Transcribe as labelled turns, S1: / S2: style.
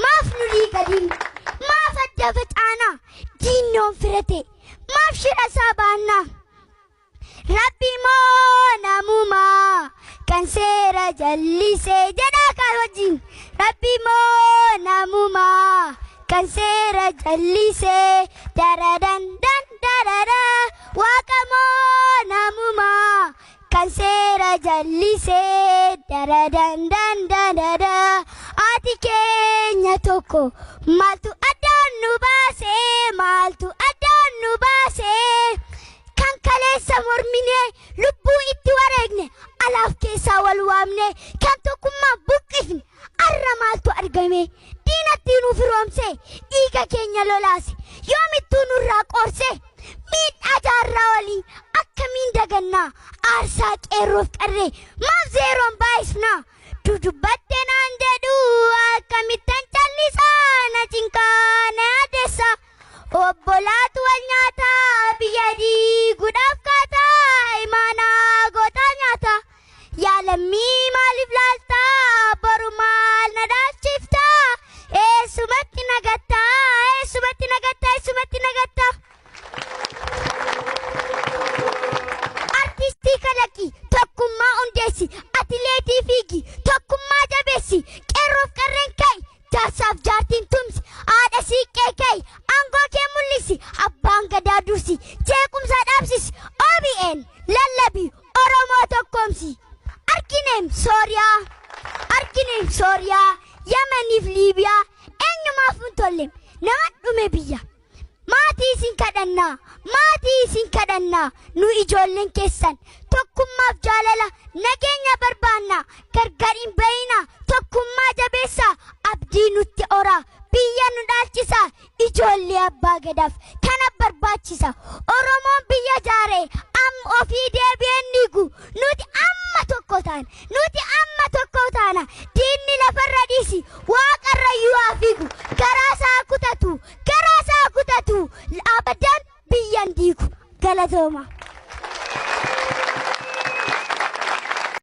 S1: Maaf nu diiga diinni? Maaf adda facaanaa? Diinnoon firate maaf shira isaa baannaa? Rabbi moo namumaa kan seera jallisee jedhaa kan wajjin. Rabbi moo namumaa kan seera jallisee daradan dan darara. Waaqa moo namumaa kan seera jallisee daradan dan darara. Ati keenya tokko maaltu addaan nu baasee, maaltu addaan nu baasee? Kan kaleessa mormine lubbuu itti wareegne, alaaf keessaa wal waamne, kan tokkummaa buqqifne arra maaltu argame? Diinatti nu firoomse, dhiiga keenya lolaase, yoomittuu nurraa qoorse. Miidhaa jaarraa olii akkamiin dagannaa? Aarsaa qeerroof qarree maaf zeeroon baay'isnaa? Dudubbatte naan jedhu akkamittan callisaa, na cinqaa na yaadessa. Obbolaatu wal nyaataa, biyya diiguudhaaf kaataa, imaanaa gootaa nyaata. Yaa lammii maaliif laaltaa, boru maal na dhaalchiftaa? Eessumatti nagattaa, eessumatti nagattaa, eessumatti nagattaa? Artistii kalaqi, tokkummaa hundeessi, atileetii fiigi, tokkummaa jabeessi, qeerroof qarreen ka'i, jaarsaaf jaartiin tumsi, haadha siiqqee ka'i, aangoo kee mul'isi, abbaan gadaa dursi, jeequmsa dhaabsisi, OBN lallabi, Oromoo tokkoomsi. Argineem Sooriyaa, argineem Sooriyaa, Yemeniif Liibiyaa, eenyumaaf hin tolle nama dhume biyya. Maatii isin kadhannaa, maatii isin kadhannaa, nu ijoolleen keessan tokkummaaf jaalala nageenya barbaannaa, gargar hin bayinaa, tokkummaa jabeessaa, abdii nutti oraa, biyya nu dhaalchisaa, ijoollee abbaa gadaaf kana barbaachisa. Oromoon biyya jaaree amma ofii deebi'een diigu, nuti amma tokko taana, nuti amma tokko taana, diinni lafarra dhiisi, waaqarra iyyuu haa fiigu, garaa isaa kutatu, garaa isaa kutatu, abadan biyyan diigu. Galatooma.